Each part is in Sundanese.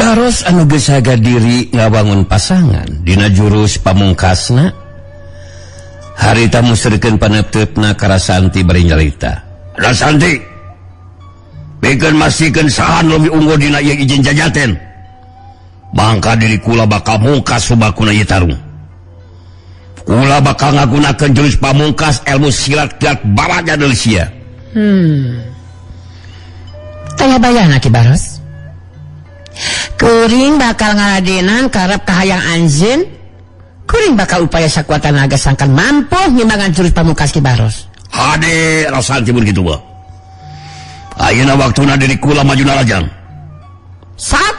Kibaros anu geus haga diri ngawangun pasangan dina jurus pamungkasna harita musrikeun paneuteup ka Rasanti bari nyarita. Rasanti, pikeun mastikeun saha nu leuwih unggul dina ieu ijen jajaten. Mangka diri kula bakal mungkas subakuna ieu tarung. Kula bakal ngagunakeun jurus pamungkas ilmu silat kilat baraja deui sia. Taya bayana, Ki Baros. Kuring bakal ngaladenan karep kahayang anjeun. Kuring bakal upaya sakuat tenaga sangkan mampu ngimbangan jurus pamungkas Ki Baros. Hade, Rasanti, mun kitu mah. Ayeuna waktuna diri kula maju narajang. Sap.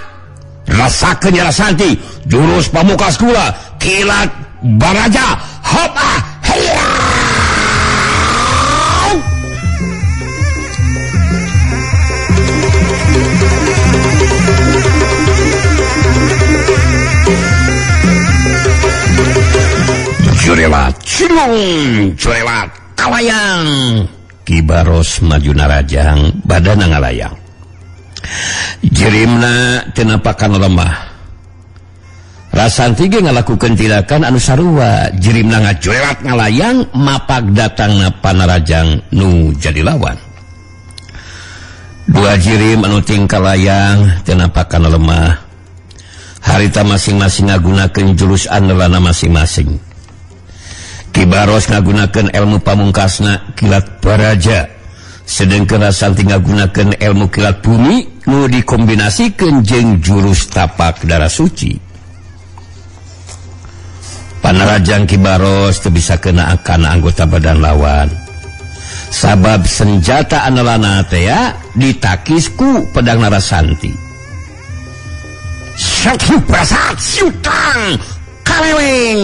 Rasakeun ya, Rasanti, jurus pamungkas kula kilat baraja hop ah hiya. Jurelat cilung jurelat kalayang. Ki Baros maju narajang, badana ngalayang, jirimna teu napakan lemah. Rasanti ge ngalakukeun tindakan anu sarua, jirimna ngajurelat ngalayang mapak datangna panarajang nu jadi lawan. Dua jirim anu tingkah layang teu napakan lemah. Harita masing-masing ngagunakeun jurus andelana masing-masing. Ki Baros ngagunakeun ilmu pamungkasna kilat baraja, sedengkeun Rasanti ngagunakeun ilmu kilat bumi nu dikombinasikeun jeung jurus tapak darah suci. Panarajang Ki Baros teu bisa kena kana anggota badan lawan, sabab senjata andelana teh ya ditakis ku pedang Narasanti. Satu prasat siutang kaleweng,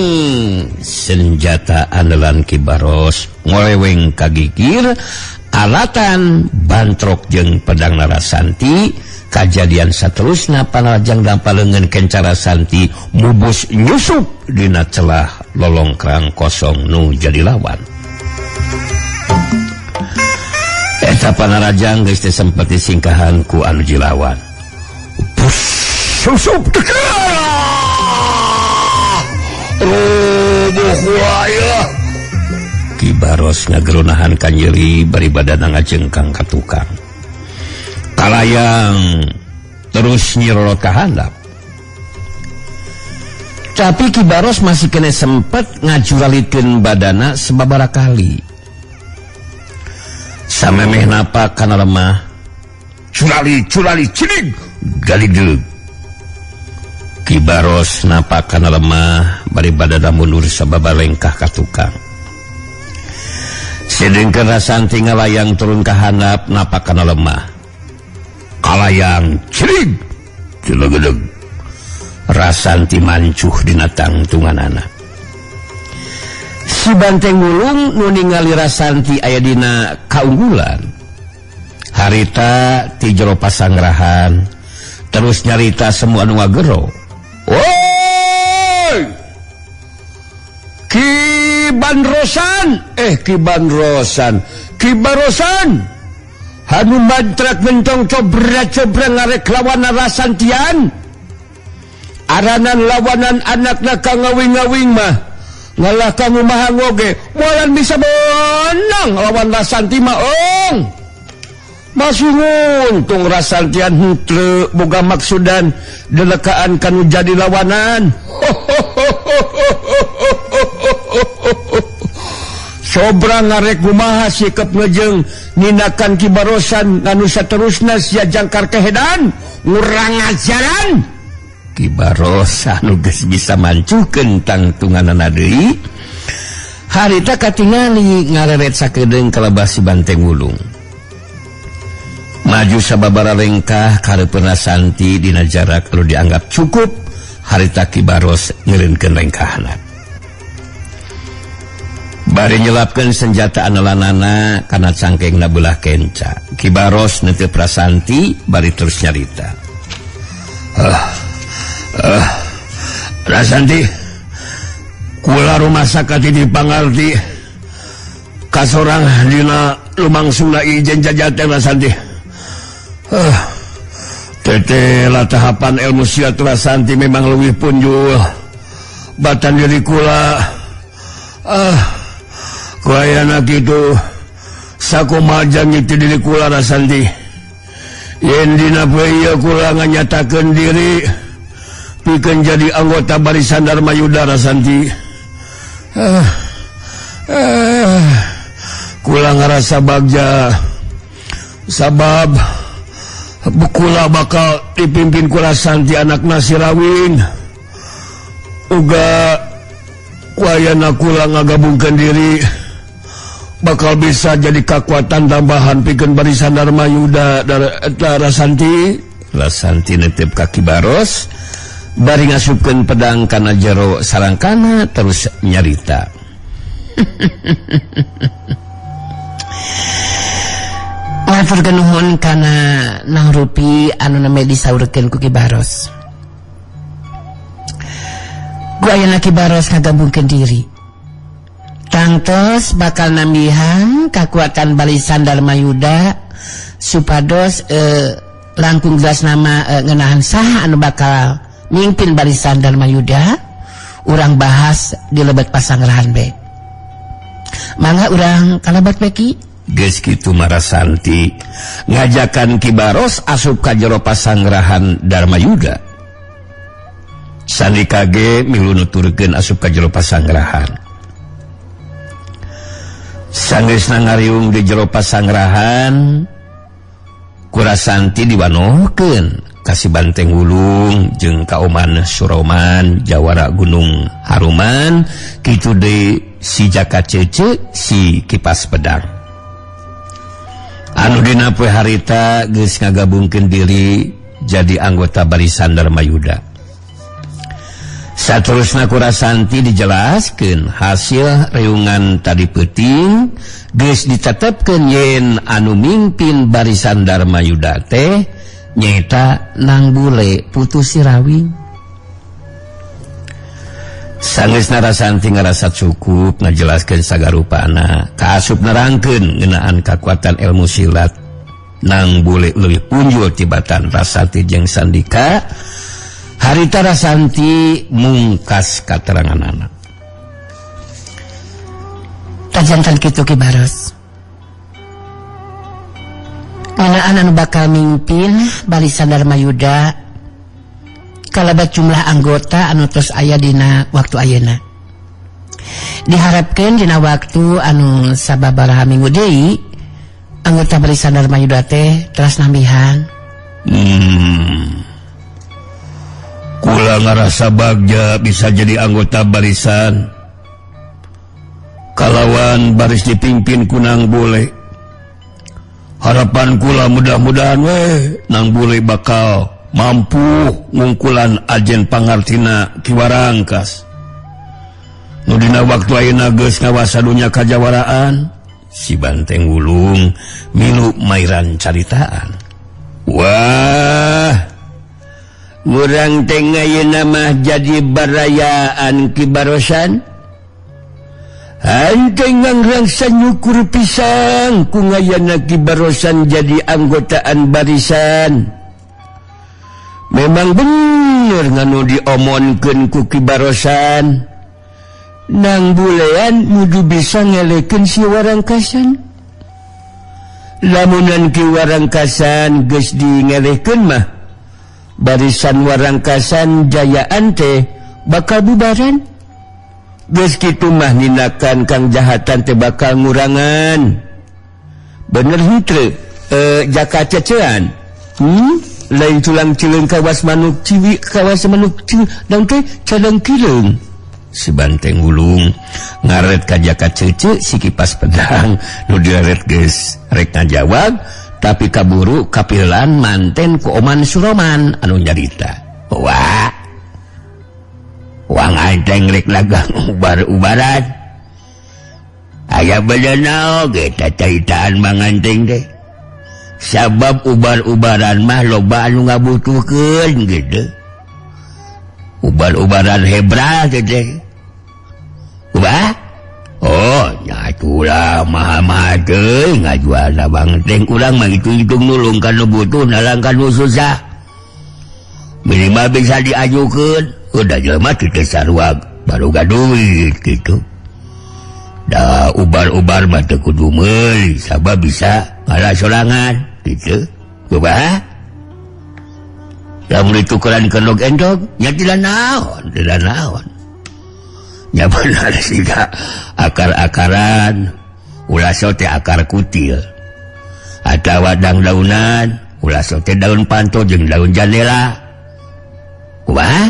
senjata andalan Ki Baros ngoleweng kagigir alatan bantrok jeung pedang Narasanti. Kajadian saterusna panarajang dampa leungeun kenca Rasanti mubus nyusup dina celah lolongkrang kosong nu jadi lawan. Eta panarajang geus teu sempet disingkahan ku anu jilawan. Bus susup teka. Rubuh wae. Ki Baros ngagerunahan kanjeri bari badana ngajengkang ka tukang. Kalayang terus nyirolot ka handap. Tapi Ki Baros masih kena sempet ngajuralikeun badana sababaraha kali. Samemeh napak kana lemah, curali curali cilig galigdeug. Ki Baros napak kana lemah bari badana mundur sababa lengkah ka tukang. Sedengkeun Rasanti ngalayang turun ka handap napak kana lemah. Kalayang cilig cilegedeg. Rasanti mancuh dina tangtunganana. Si Banteng Wulung nu ningali Rasanti aya dina kaunggulan. Harita ti jero pasangrahan terus nyarita semua anu ngagero. Woi! Ki Bandrosan, Ki Bandrosan, Ki Barosan. Hanu mantrak mentong cobra-cobra ngarek lawan Rasantian. Aranan lawanan anakna ka ngawing-ngawing mah. Ngalah ka ngumaha oge, moalan bisa menang lawan Rasanti mah ong. Masih nguntung Rasantian henteu boga maksudan delekaan kanu jadi lawanan. Sobra ngarek kumaha sikap ngejeng ninakan Ki Barosan nganu saterusna sia jangkar kehedan ngurang ajaran. Ki Barosan nu geus bisa mancuhkeun tangtunganana deui. Harita katingali ngareret sakedeung kalebah si Banteng Wulung. Maju sababara lengkah kareupeun Rasanti dina jarak anu dianggap cukup, harita Ki Baros ngeureunkeun lengkahna. Bari nyelapkeun senjata anelanana kana cangkengna belah kenca. Ki Baros neuteup Rasanti bari terus nyarita. Rasanti, kula rumasa kati dipangarti kasorang dina lumangsungna ijen jajaten Rasanti. Tetela tahapan ilmu silat Rasanti memang lebih punjul batan diri kula. Ah, kuayana kitu sakumaha itu diri kula Rasanti. Yen dina poe ieu kula nganyatakeun diri pikeun jadi anggota Barisan Dharma Yuda Rasanti. Ah, ah, kula ngarasa bagja sabab kula bakal dipimpin ku Rasanti anak Sirawing. Uga kuayana kula ngagabungkan diri bakal bisa jadi kekuatan tambahan pikeun Barisan Dharma Yuda Rasanti. Rasanti netep ka Ki Baros bari ngasupkeun pedang kana jero sarangkana terus nyarita. Ngatur nuhun kana nangrupi anu name disaurkeun ku Ki Baros. Ku ayeuna Ki Baros ngagabungkeun diri. Tangtos bakal nambihan kakuatan Barisan Dharma Yuda supados langkung jelas nama ngenahan saha anu bakal mimpin Barisan Dharma Yuda. Urang bahas di lebet pasangrahan be. Mangga urang kalebet beki. Geus kitu Marasanti ngajakan Ki Baros asup ka jero pasangrahan Dharma Yuda. Sandika ge milu nuturkeun asup ka jero pasangrahan. Sanggeusna ngariung di jero pasangrahan, ku Rasanti diwanohkeun ka si Banteng Wulung jeung ka Oman Suroman jawara Gunung Haruman kitu deui si Jaka Cece si Kipas Pedang. Anu dina poe harita geus ngagabungkeun diri jadi anggota Barisan Dharma Yuda. Saterusna ku Rasanti dijelaskeun hasil reungan tadi peuting geus ditetepkeun yen anu mimpin Barisan Dharma Yuda teh nyaeta Nang Bule Putu Sirawing. Sanggeusna Rasanti ngarasa cukup ngajelaskeun sagarupana, kaasup nerangkeun ngeunaan kakuatan ilmu silat Nang Bule leuwih punjul tibatan Rasanti jeung Sandika. Harita Rasanti mungkas kateranganana. Tajantan kitu Ki Baros. Ngeunaan anu bakal mimpin Barisan Dharma Yuda kalabat jumlah anggota anu tos aya dina waktu ayeuna. Diharapkeun dina waktu anu sababaraha minggu deui anggota Barisan Dharma Yuda teh teras nambihan. Kula ngarasa bagja bisa jadi anggota barisan. Kalawan baris dipimpin ku Nang Bule. Harapan kula mudah-mudahan weh Nang Bule bakal mampu ngungkulan ajen pangartina Ki Warangkas. Nu dina waktu ayeuna geus ngawasa dunya kajawaraan, si Banteng Wulung milu mairan caritaan. Wah, urang teh ayeuna mah jadi barayaan Ki Barosan. Henteu ngangrangsa nyukur pisang ku ngayana Ki Barosan jadi anggotaan barisan. Memang bener nganu diomonkeun ku Ki Barosan. Nang Bulean nuju bisa ngelekeun si Warangkasan. Lamunan Ki Warangkasan geus dingelehkeun mah barisan Warangkasan jayaan teh bakal bubaran. Geus kitu mah ninakan kang jahatan teh bakal ngurangan. Bener henteu Jaka Cecean? Lain tulang cileung kawas manuk ciwi kawas manuk ciwi dan teh cadang kileung. Si Banteng Wulung ngaret ka Jaka Cece si Kipas Pedang nu direret geus rek ngajawab tapi kaburu kapilan manten ku Oman Suroman anu nyarita. Wah, wang anteng rek lagang ubar-ubaran. Aya bener oge caritaan manganteng teh. Sabab ubar-ubaran mah loba anu ngabutuhkeun gitu. Ubar-ubaran hebra teh. Wah, oh nyatulah mahal-mahal teh ngajualna bangteng urang mah hitung-hitung nulung ka nu butuh nalang ka nu susah. Minimal bisa diajukeun, udah jelema teu sarua baru duit gitu. Da ubar-ubar mah teu kudu meuli, sabab bisa ngalah sorangan gitu. Kumaha? Lamun ditukeran kendog endog nya tidak naon, tidak naon. Nya benar siga akar-akaran ulah sote akar kutil. Atawa dang-daunan ulah sote daun panto jeung daun jandela. Kumaha?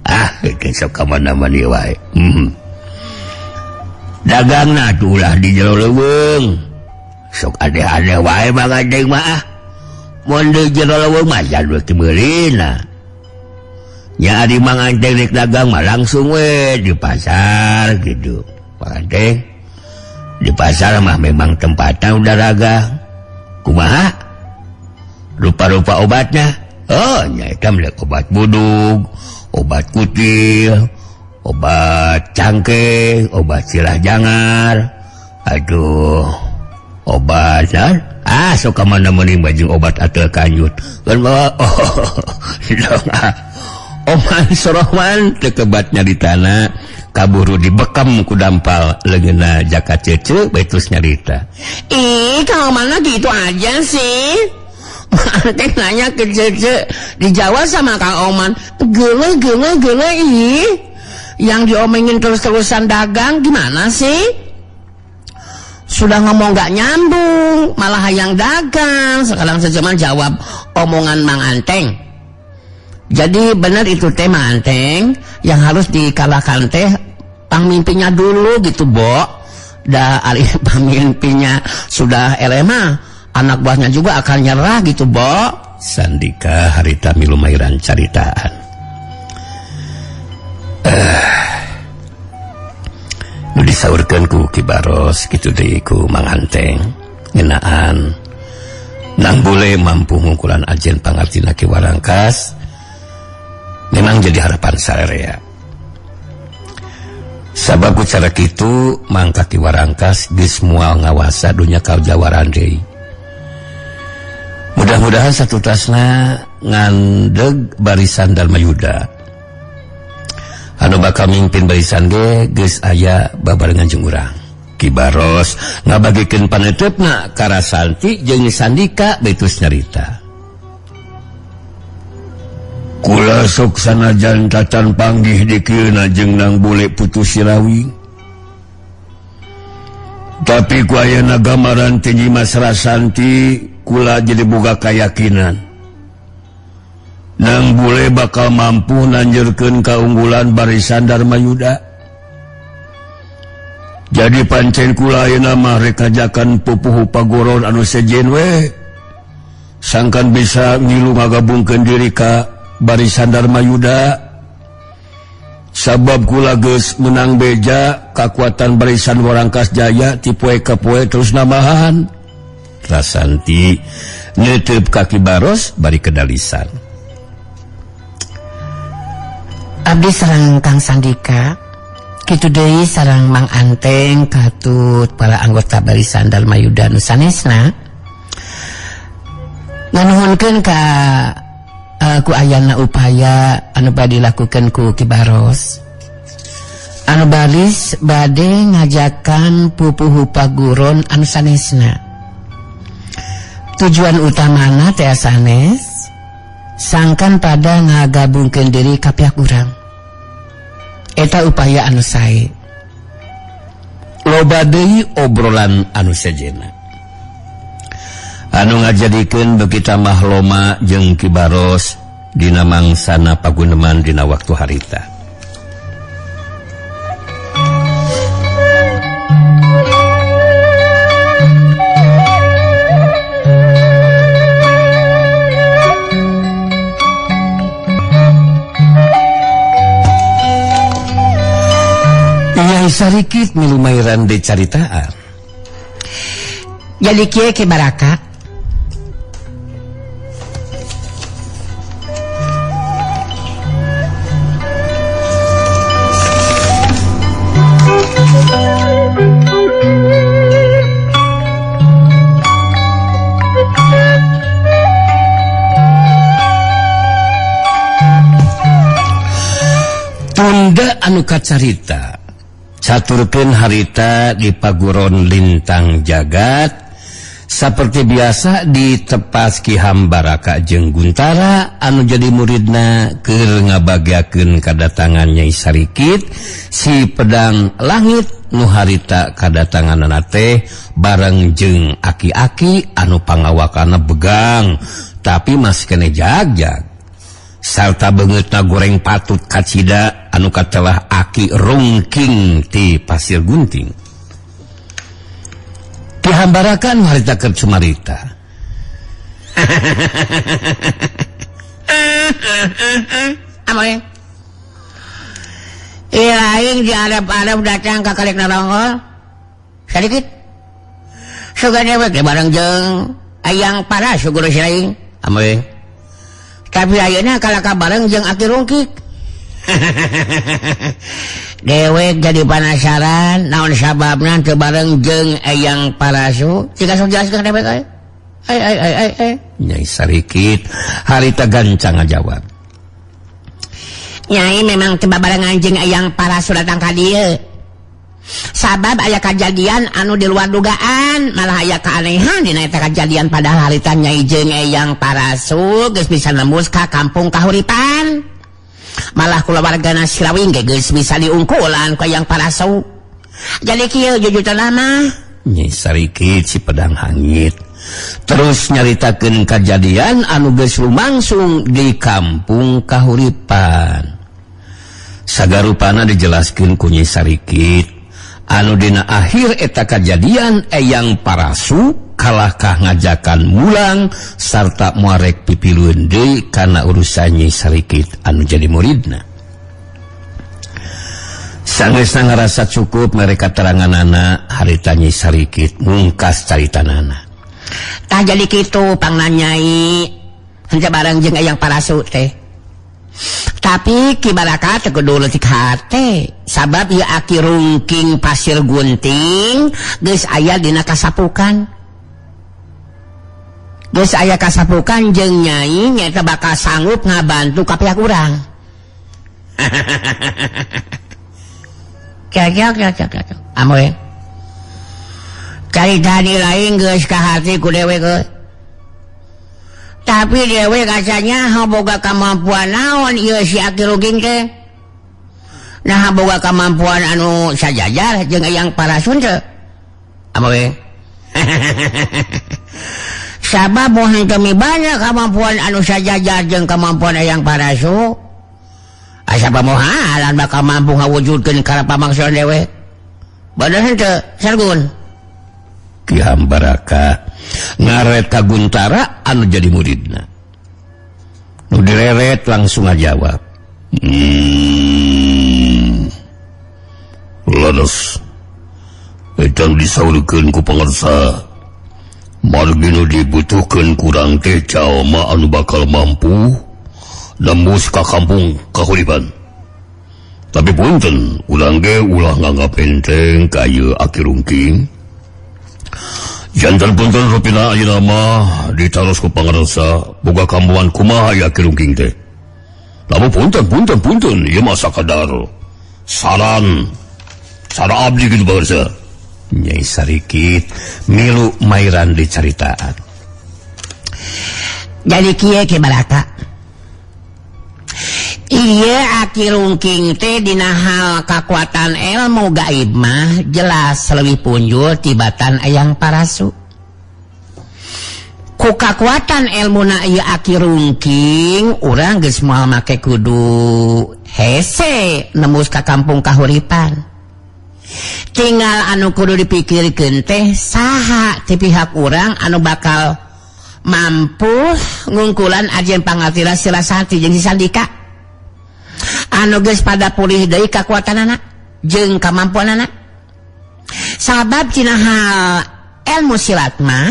Ah, itu sok ka mana-mana wae. Dagangna tuh ulah di jero leuweung. Sok aneh-aneh wae Mang Anteng mah ah. Mun di jero leuweung mah jadul teu meulina. Nya ari Mang Anteng rek dagang mah langsung we di pasar gitu. Mang Anteng di pasar mah memang tempatnya udah dagang. Kumaha? Rupa-rupa obatnya. Oh, nya eta mah obat budug, obat kutil, obat cangkeng, obat silah jangar. Aduh, obat ah sok ka mana-mana baju obat atel kanjut. Kan bawa oh, dong ah. Oman Sorohman tekebatnya di tanah kaburu dibekam ku dampal leungeunna jaka cece bae terus nyarita. Ih, kalau mana gitu aja sih. Teh nanya ke Cece dijawab sama Kang Oman, gele gele gele ih. Yang diomongin terus-terusan dagang gimana sih? Sudah ngomong gak nyambung, malah hayang dagang. Sekarang sejaman jawab omongan Mang Anteng. Jadi benar itu teh Mang Anteng yang harus dikalahkan teh pamimpinnya dulu gitu, Bo. Da ari pamimpinnya sudah elema, anak buahnya juga akan nyerah gitu, Bo. Sandika harita milumairan caritaan. Nu disaurkeun ku Ki Baros kitu deui ku Mang Anteng ngeunaan Nang Bule mampu ngungkulan ajen pangartina Ki Warangkas memang jadi harapan sararea. Sabab ku cara kitu mangka Ki Warangkas geus moal ngawasa dunya kajawaran deui. Mudah-mudahan satutasna ngandeg barisan Darmayuda. Anu bakal mimpin barisan ge geus aya babarengan jeung urang. Ki Baros ngabagikeun paneuteup ka Rasanti jeung Sandika betus nyarita. Kula sok sanajan tacan panggih dikeuna jeung Nang Bule Putu Sirawi. Tapi ku ayeuna gambaran ti Nyimas Rasanti kula jadi boga kayakinan. Nang Bule bakal mampu nanjurkeun kaunggulan barisan Darmayuda. Jadi pancen kula ayeuna mah rek ngajakan pupuhu pagoron anu sejen we. Sangkan bisa ngilu ngagabungkeun diri ka barisan Darmayuda. Sabab kula geus menang beja kakuatan barisan Warangkas Jaya ti poe ka poe terus nambahan. Rasanti neuteub ka Ki Baros bari kedalisan. Abdi sareng Kang Sandika kitu deui sareng Mang Anteng katut para anggota barisan Darmayuda nu sanesna nganuhunkeun ka ku ayana upaya anu bade dilakukeun ku Ki Baros anu baris bade ngajakan pupuhu paguron anu sanesna. Tujuan utamana teh sanes sangkan pada ngagabungkeun diri ka pihak urang. Eta upaya anu sae. Loba deui obrolan anu sejenna. Anu ngajadikeun beuki tambah loma jeung Ki Baros dina mangsana paguneman dina waktu harita. Nyai Sarikit milumairan dicaritaan. Jadi kieu Ki Baraka. Bunda anu kacarita caturkeun harita di Paguron Lintang Jagat seperti biasa ditepas Ki Hambaraka jeung Guntara anu jadi muridna keur ngabagiakeun kadatangan Nyai Sarikit si pedang langit nu harita kadatanganna teh bareng jeung aki-aki anu pangawakana begang tapi masih kene jagjag sarta beungeutna goreng patut kacida anu katelah Aki Rungking ti Pasir Gunting. Ki Hambaraka nu harita keur cumarita. Amoy. Iya aing diarep-arep datang ka karek narongol. Sadikit. Sugan dewek ge bareng jeung Ayang Parasu guru si aing. Amoy. Tapi ayeuna kalaka bareng jeung Aki Rungkik. Dewek jadi penasaran naon sababna teu bareng jeung Eyang Parasu. Cika sok jelaskeun dewek euy. Ai ai ai ai ai. Nyai Sarikit harita gancang ngajawab. Nyai memang teu babarengan jeung Eyang Parasu datang ka dieu. Sabab aya kajadian anu di luar dugaan, malah aya keanehan dina eta kajadian padahal harita Nyai jeung Eyang Parasu geus bisa nembus ka kampung Kahuripan. Malah kulawargana Sirawing ge geus bisa diungkulan ku Eyang Parasu. Jadi kieu jujutan mah. Nyai Sarikit si pedang hangit terus nyaritakeun kajadian anu geus lumangsung di kampung Kahuripan. Sagarupana dijelaskeun ku Nyai Sarikit anu dina akhir eta kajadian Eyang Parasu kalahkah ngajakan mulang sarta muarek pipilueun deui kana urusan Nyai Sarikit anu jadi muridna. Sanggeusna ngarasa cukup mereka teranganana harita Nyai Sarikit mungkas caritanana. Tah jadi kitu pangna Nyai henteu bareng jeung Eyang Parasu teh. Tapi Ki Baraka teu kudu leutik hate sabab ieu Aki Rungking Pasir Gunting geus aya dina kasapukan. Geus aya kasapukan jeung Nyai nyaeta bakal sanggup ngabantu ka pihak urang. Cocok cocok cocok. Amoy. Carita di lain geus kahati ku dewek euy. Tapi dewek rasanya boga kemampuan naon ieu si Aki Rungking teh. Nah boga kemampuan anu sajajar jeung Eyang Parasun teh. Amoy. Sabab moal kami banyak kemampuan anu sajajar jeung kemampuan Eyang Parasu. Asa pamohalan bakal mampu ngawujudkeun kana pamaksud dewek. Bener henteu Sargun? Ki Hambaraka ngaret ka Guntara anu jadi muridna. Nu direret langsung ngajawab. Leres. Eta disaurkeun ku pangarsa. Margi nu dibutuhkeun kurang teh jalma anu bakal mampu nembus ka kampung Kahuripan. Tapi punten, urang ge ulah nganggap enteng ka ieu Aki Rungking. Jantan punten rupina ayeuna mah ditaros ku pangarsa boga kambuhan kumaha ieu Aki Rungking teh. Lamun punten punten punten ieu mah sakadar saran sada abdi kitu pangarsa. Nyai Sarikit milu mairan dicaritaan. Jadi kieu Ki Baraka. Iya Aki Rungking teh dina hal kakuatan ilmu gaib mah jelas leuwih punjul tibatan Eyang Parasu. Ku kakuatan ilmuna ieu Aki Rungking urang geus moal make kudu hese nembus ka kampung Kahuripan. Tinggal anu kudu dipikirkeun teh saha ti pihak urang anu bakal mampu ngungkulan ajen pangatira Sirasati jeung si Sandika. Anu geus pada pulih deui kakuatanana jeung kamampuanana. Sabab cina hal ilmu silat mah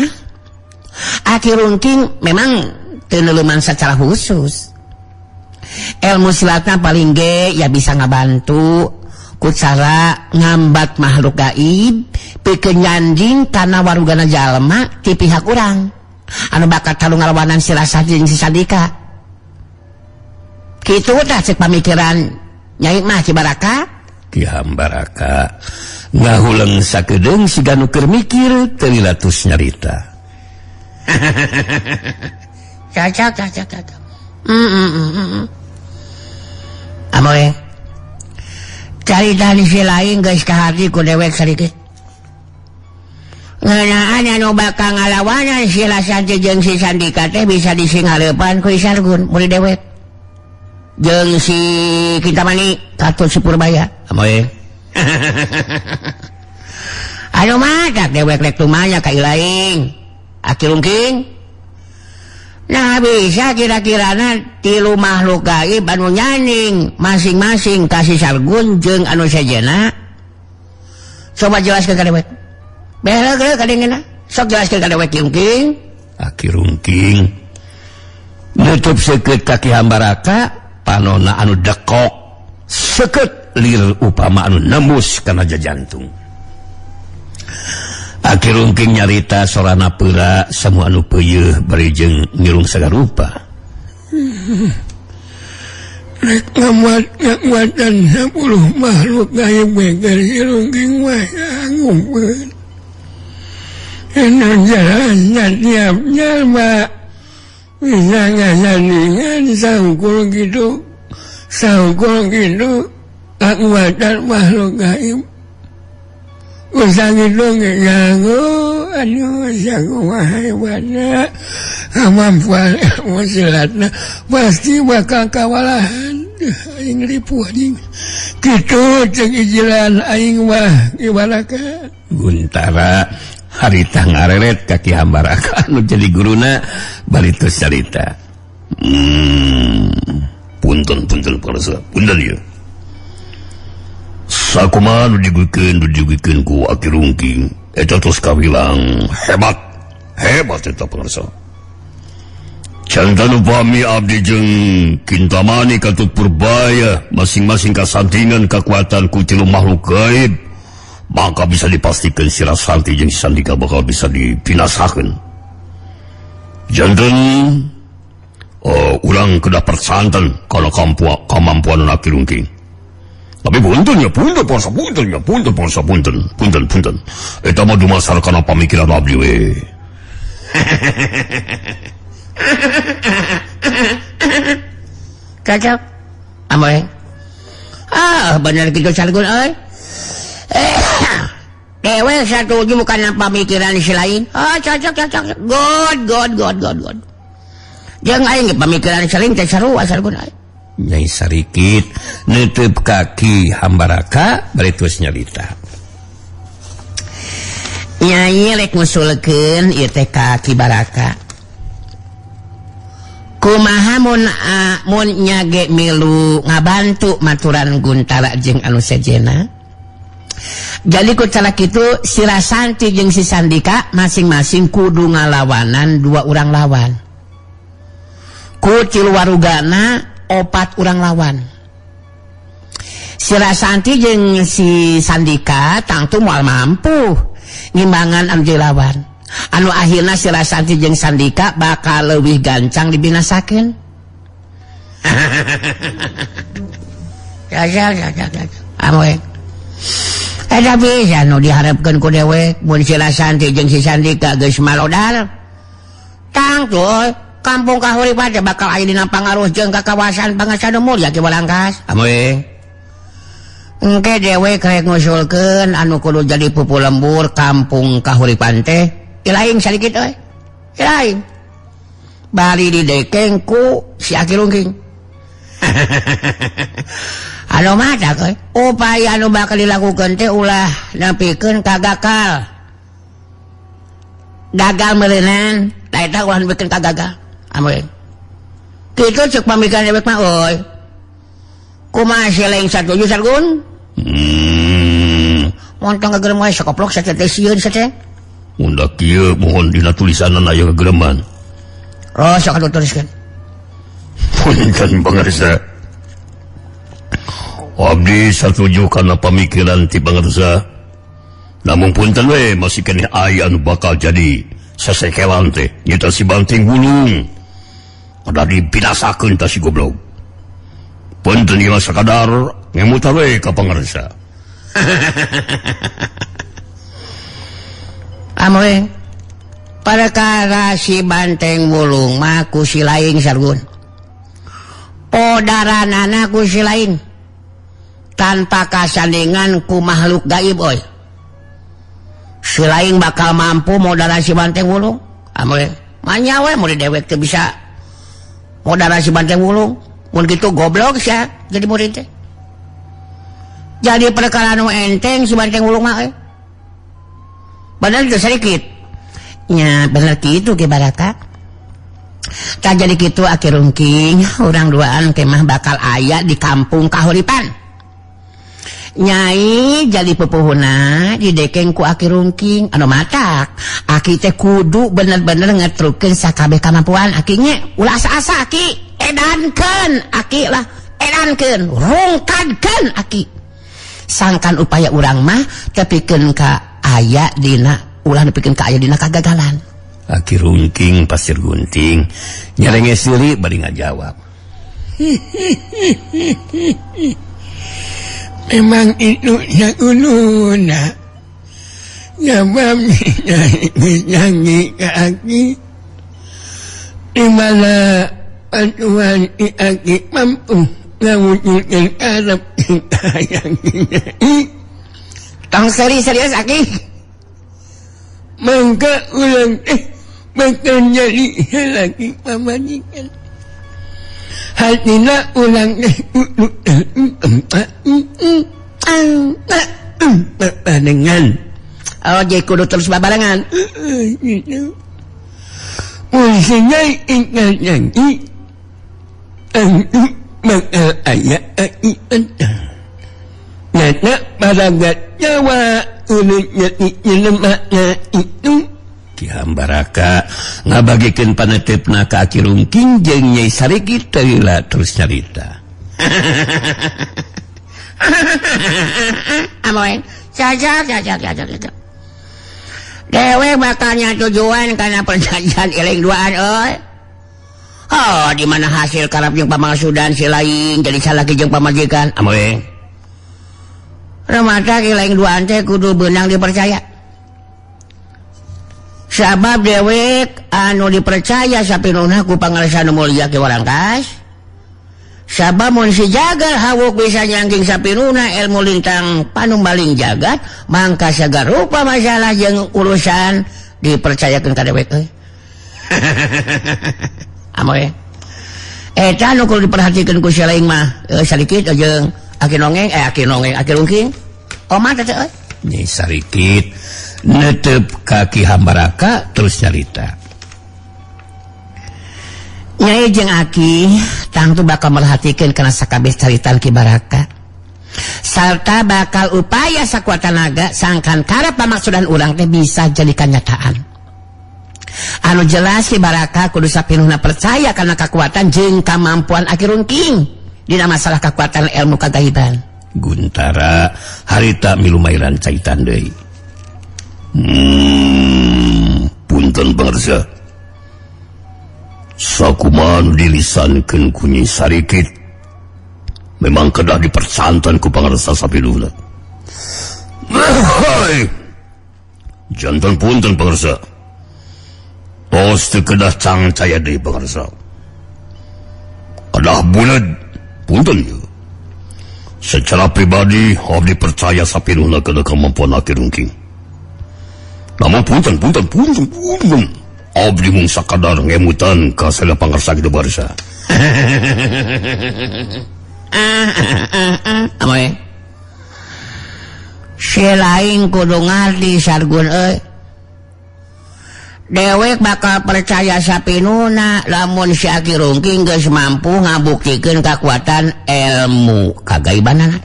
Aki Rungking memang teu neuleuman secara khusus. Ilmu silatna paling ge ya bisa ngabantu ku cara ngambat makhluk gaib pikeun nyanding kana warugana jalma ti pihak urang anu bakal talu ngalawanan Sirasati jeung si Sandika. Kitu tah cek pamikiran Nyai mah Ki Baraka. Ki Hambaraka ngahuleng sakedeung siga nu keur mikir teu lila tus nyarita. Cocok, cocok, cocok. Amoy. Carita di si lain geus kahati ku dewek sadikit. Ngeunaan anu bakal ngalawanan si Lasanti jeung si Sandika teh bisa disinghareupan ku Isargun murid dewek. Jeung si Kintamani katut si Purbaya. Amoy. Anu matak dewek rek tumanya ka ilaing. Aki Rungking. Nah bisa kira-kirana tilu makhluk gaib anu nyaning masing-masing kasih Sargun jeung anu sejena. Coba jelaskeun ka dewek. Beleg kadengena. Sok jelaskeun ka dewek Ki Rungking. Aki Rungking nutup seukeut ka Ki Hambaraka panona anu dekok seukeut lir upama anu nembus kana jantung. Aki Rungking nyarita sorana peura semua anu peuyeeh bari jeung ngirung sagarupa. Rek ngamuatan 10 makhluk gaib geger si Rungking mah ngumpet. Enak jalan tiap jalma bisa ngasandingan sangkul gitu kakuatan makhluk gaib. Usah gitu ngeganggu, aduh sakumaha hebatna, kemampuan ilmu silatna pasti bakal kawalahan. Aing ripuh anjing. Kitu cek ijilan aing mah gimana kan? Guntara harita ngareret ka Ki Hambaraka anu jadi guruna bari tos carita. Punten punten parasa, punten ieu. Sakumaha nu diguikeun ku Aki Rungking eta tos kawilang hebat hebat eta pangarsa. Cantan upami abdi jeung Kintamani katut Purbaya masing-masing kasandingan kekuatan ku tilu makhluk gaib, maka bisa dipastikan si Rasanti jeung si Sandika bakal bisa dibinasakeun. Janten urang kedah persanten kana kamampuan Aki Rungking. Tapi punten ya, punten pangarsa, punten ya, punten pangarsa, punten, punten, punten. Eta mah dumasar kana pamikiran abdi we. Cocok. Amoy. Ah, bener gitu Sargun euy. Dewe satuju bukan pamikiran si lain. Ah, cocok, cocok. God, god, god, god, god. Jeung aing pamikiran si lain teh sarua Sargun euy. Nyai Sarikit nutup kaki Hambaraka bari terus nyarita. Nyai rek ngusulkeun ieu teh ka Ki Baraka. Kumaha mun nyage milu ngabantu maturan Guntara jeung anu sejena. Jadi ku cara kitu si Rasanti jeung si Sandika masing-masing kudu ngalawanan dua urang lawan. Ku tilu warugana opat urang lawan. Si Rasanti jeung si Sandika tangtu moal mampu ngimbangan anu jadi lawan. Anu akhirna si Rasanti jeung Sandika bakal leuwih gancang dibinasakeun. Ya ya ya ya. Amoy. Eta bisa nu diharapkeun ku dewek mun si Rasanti jeung si Sandika geus malodar. Tangtu kampung Kahuripan teh bakal aya dina pangaruh jeung ka kawasan Pangasana Mulya Ki Walangkas. Amoy. Engke dewek rek ngusulkeun anu kudu jadi pupu lembur kampung Kahuripan teh ilaing sadikit euy. Ilaing. Bari didekeng ku si Aki Rungking. Anu matak euy, upaya anu bakal dilakukeun teh ulah nepikeun ka gagal. Gagal meureunan, da eta ulah nepikeun ka gagal. Amoy. Kitu ceuk pamikiran dewek mah euy. Kumaha si lain satuju Sargun? Montong ngagerem wae sakoplok saca teh sieun saca. Unda kieu mohon dina tulisanna aya gegereman. Oh, sok atuh tuliskeun. Punten pangarsa. Abdi satuju kana pamikiran ti pangarsa. Namun punten we masih keneh aya anu bakal jadi sasekelan teh nyata si Banting Wulung. Ada dibinasakeun tah si goblok. Punten ieu sakadar Ngemutan we ka pangarsa. Amoy perkara si Banteng Wulung mah ku si laing Sargun. Podaranana ku si laing. Tanpa kasandingan ku makhluk gaib oi. Si laing bakal mampu modaran si Banteng Wulung. Amoy manya we murid dewek teu bisa modaran si Banteng Wulung. Mun kitu goblok sia jadi murid teh. Jadi perkara nu enteng si Banteng Wulung mah euy. Bener teu sedikit. Nya bener kitu Ki Baraka. Tah jadi kitu Aki Rungking urang duaan kemah bakal aya di kampung Kahuripan. Nyai jadi pupuhuna didekeng ku Aki Rungking anu matak. Aki teh kudu bener-bener ngetrukeun sakabeh kamampuan aki nya. Ulah asa-asa aki, edankeun aki lah, edankeun, rungkadkeun aki. Sangkan upaya urang mah tepikeun ka aya dina, ulah nepikeun ka aya dina kagagalan. Aki Rungking Pasir Gunting nyerenge sili bari ngajawab. Memang itu sakuluna. Jawab nyanyi ke aki. Di mana bantuan di aki mampu mewujudkan karep kita yang ini. Tong serius aki. Mangka ulang bakal jadi lagi pamajikan. Hatina ulang babarengan. Oh, jadi kudu terus babarengan. Musinya ingat nyanyi. Bakal aya aki entah. Nana baragat Jawa ulun nyati nyemakna itu. Ki Hambaraka ngabagikeun panetepna ka Aki Rungking jeung Nyai Sarikit teu terus nyarita. Amoy, cacak cacak cacak cacak. Dewe bakalnya tujuan karena perjanjian iling duaan euy. Oh, di mana hasil karep jeung pamasudan si lain jadi salaki jeung pamajikan. Amoy. Remata ki lain duaan teh kudu beunang dipercaya. Sabab dewek anu dipercaya sapinuna ku pangarsa nu mulia Ki Warangkas. Sabab mun si jagal hawuk bisa nyangking sapinuna ilmu lintang panumbaling jagat, mangka sagarupa masalah jeung urusan dipercayakeun ka dewek euy. Amoy. Eta nu kudu diperhatikeun ku si lain mah sadikit jeung Aki Nongeng, Aki Nongeng, Aki Rungking. Omat teh euy. Nyai Sarikit netep kaki Hambaraka terus nyarita. Nyai jeung Aki tangtu bakal merhatikeun kana sakabeh caritan Ki Baraka. Sarta bakal upaya sakuat tanaga sangkan karep pamaksudan urang teh bisa jadi kanyataan. Anu jelas Ki Baraka kudu sapinuhna percaya kana kakuatan jeung kamampuan Aki Rungking dina masalah kakuatan ilmu kagaiban. Guntara harita milumairan caitan deui. Punten pangarsa. Sakumaha nu dilisankeun ku Nyi Sarikit memang kedah dipersantan ku pangarsa sapinuhna. Jantan punten pangarsa. Tos teu kedah cangcaya deui pangarsa. Kedah buleud punten ieu. Secara pribadi abdi percaya sapinuhna kana kemampuan Aki Rungking. Namun punten punten punten punten abdi mung sakadar ngemutan ka sadaya pangarsa kitu barsa. Amoy. Si lain kudu ngarti Sargun euy. Dewek bakal percaya sapinuna lamun si Aki Rungking geus mampu ngabuktikeun kakuatan ilmu kagaibanana.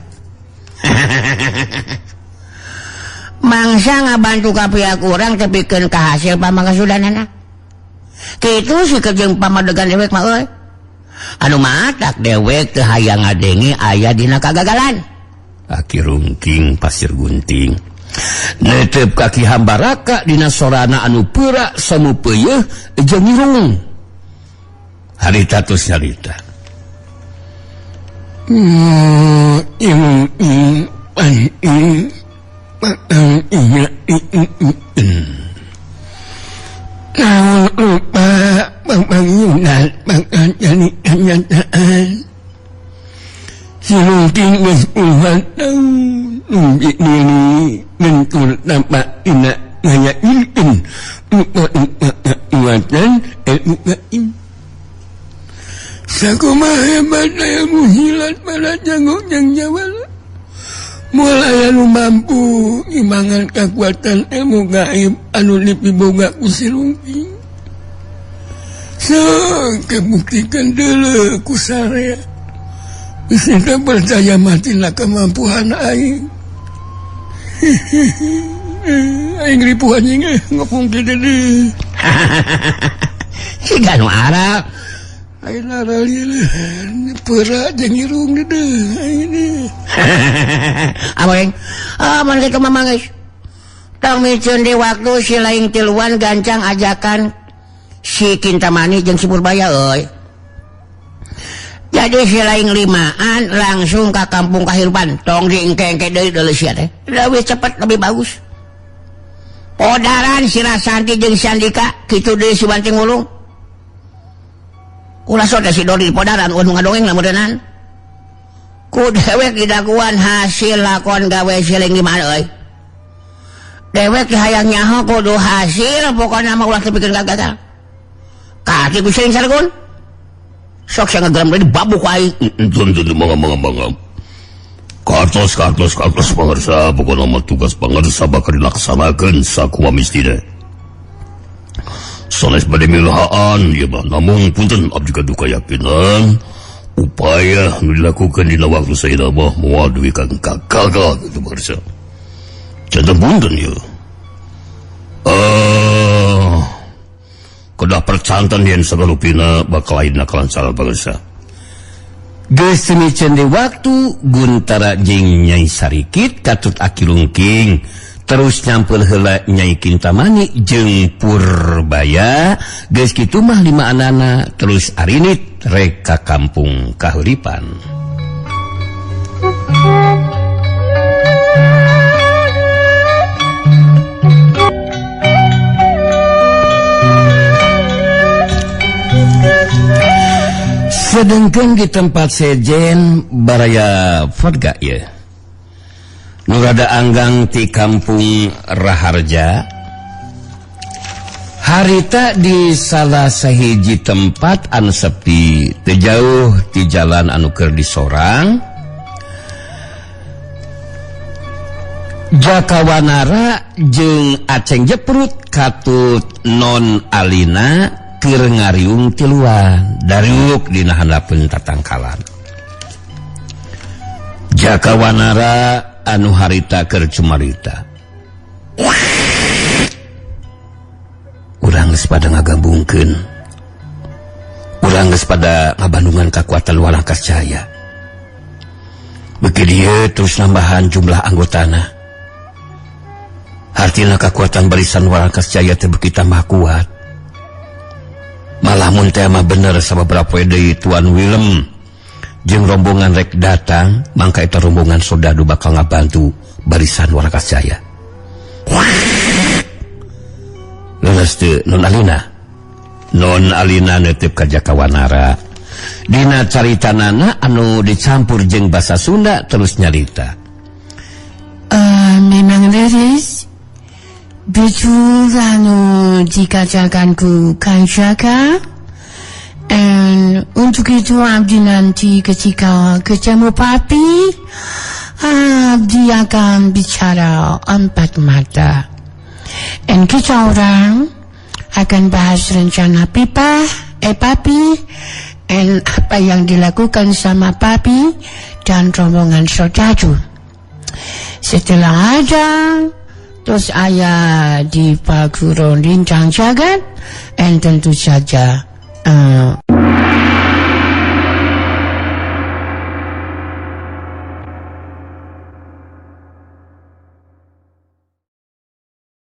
Mangsa ngabantu ka pihak urang tepikeun ka hasil pamangkasudanana. Kitu si jeung pamadegan dewek mah euy. Anu matak dewek teu hayang ngadenge aya dina kagagalan. Aki Rungking Pasir Gunting netep kaki Hambaraka dina sorana anu peurak samu peuyeeh jeung nyirung. Harita tos nyarita. Sakumaha hebat ilmu silat pada jago jeung jawara. Moal aya nu mampu ngimbangan kekuatan ilmu gaib anu dipiboga ku si Rungking. Sok buktikan dulu ku sarea. Bisi teu percaya mati na kemampuan aing. Aing ripuh anjing ngomong kieu deui. Siga nu Arab. Aing naralieun peura jeung irung deui aing deui. Abang, ah mun kitu mah geus. Tong miceun di waktu si laing tiluan gancang ajakan si Kintamani jeung si Purbaya euy. Jadi si laing limaan langsung ka kampung Kahirupan. Tong diengke-engke deui deuleu sia teh. Lebih cepat lebih bagus. Podaran si Rasanti jeung si Andika kitu deui si Banting Wulung. Ulah sok teh si Dodi podaran eueuh nu ngadongeng lah meureunnan. Ku dewek didaguan hasil lakon gawe si laing limaan euy. Dewek hayang nyaho kudu hasil pokona mah ulah tepikeun gagal. Kaki ku sering sargun. Sok sia ngegeram deui babuk ku aing. Tun tun mangga mangga mangga. Kartos kartos kartos pangarsa, pokona mah tugas pangarsa bakal dilaksanakeun sakumaha mistina. Sanes bade milahaan ieu mah, namun punten abdi gaduh kayakinan upaya nu dilakukan dina waktu sayeuna mah moal dugi ka gagal kitu pangarsa. Janten punten ieu. Kedah percanten yen sagalupina bakal ayeuna kalancaran pangarsa. Geus miceun di waktu Guntara jeung Nyai Sarikit katut Aki Rungking terus nyampel heula Nyai Kintamani jeung Purbaya geus kitu mah lima anana terus arinit rek ka kampung Kahuripan. Sedangkan di tempat sejen baraya vodka ya. Nu rada anggang ti kampung Raharja. Harita di salah sahiji tempat anu sepi, teu jauh ti jalan anu keur disorang. Jakawanara jeung Aceng Jeprut katut Non Alina keur ngariung tiluan dariuk dina handapeun tatangkalan. Jakawanara anu harita keur cumarita. Urang geus pada ngagabungkeun. Urang geus pada ngabandungan kakuatan Walangkas Jaya. Beuki dieu terus nambahan jumlah anggotana. Hartina kakuatan barisan Walangkas Jaya teh beuki tambah kuat. Malah mun teh mah bener sababaraha poe deui Tuan Willem jeung rombongan rek datang, mangka eta rombongan soldadu bakal ngabantu barisan Walangkas Jaya. Leres teu Non Alina? Non Alina neuteup ka Jakawanara. Dina caritanana anu dicampur jeung basa Sunda terus nyarita. Memang leres. Betul anu dikatakan ku Kang Jaka. And untuk itu abdi nanti ketika ketemu papi, abdi akan bicara empat mata. And kita orang akan bahas rencana pipa, papi, and apa yang dilakukan sama papi dan rombongan soldadu. Setelah ada, terus ayah di Paguron Lintang Jagat, and tentu saja